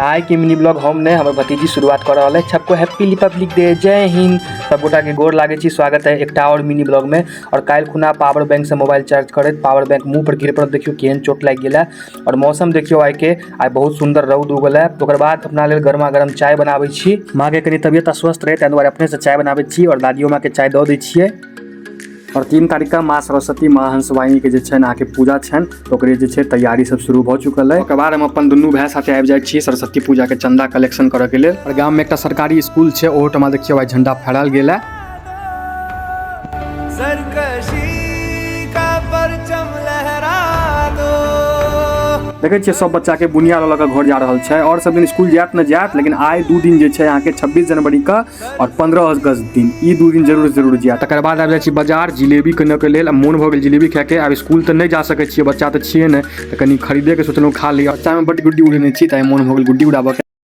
आइ के mini blog हम नहि, हमर भतीजी शुरुआत कऽ रहल अछि। सबको हैप्पी रिपब्लिक डे, जय हिंद। सब गोटा के गोर लागै छी, स्वागत है एकटा और मिनी ब्लॉग में। और काल्हि खुना पावर बैंक से मोबाइल चार्ज करैत पावर बैंक मुँह पर गिर पड़ल, देखियौ केहन चोट लागि गेल है। और मौसम देखियौ आइ के, आइ बहुत सुंदर रौद उगल है। ओकर बाद अपना लेल गर्मा गर्म चाय बनाबै छी। माँ के कनी तबियत अस्वस्थ रहे, ताहि दुआरे अपने से चाय बनाबै छी और दादियो माँ के चाय दऽ दै छियै। और 3 तारीख का माँ सरस्वती माँ हंसवाहिनी के जे छनि अहाँके पूजा छनि, तऽ ओकरे जे छै तैयारी सब शुरू भऽ चुकल है। ओकर बाद हम अपन दुनू भाय साथे आबि जाइ छी सरस्वती पूजा के चंदा कलेक्शन करऽ के लेल। और गाम में एकटा सरकारी स्कूल छै, ओहोठमा देखियौ आइ झंडा फहरायल गेल है। सरकशी का परचम लहरा दो। देखै छियै सब बच्चा के बुनिया लऽ कऽ घर जा रहल छै। और सब दिन स्कूल जायत न जायत, लेकिन आइ 2 दिन जे छै अहाँके 26 जनवरी के और 15 अगस्त दिन, ई 2 दिन जरूर जरूर जायत। तकर बाद आबि जाइ छी बाजार जिलेबी किनऽ के लेल। मोन भऽ गेल जिलेबी खायके। आब स्कूल तऽ नहि जा सकै छियै, बच्चा तऽ छियै नहि, तऽ कनि खरीदे के सोचलहुँ खा ली। बच्चामे बड्ड गुड्डी उड़ेने छी, ताहि मोन भऽ गेल गुड्डी उड़ाबऽ के।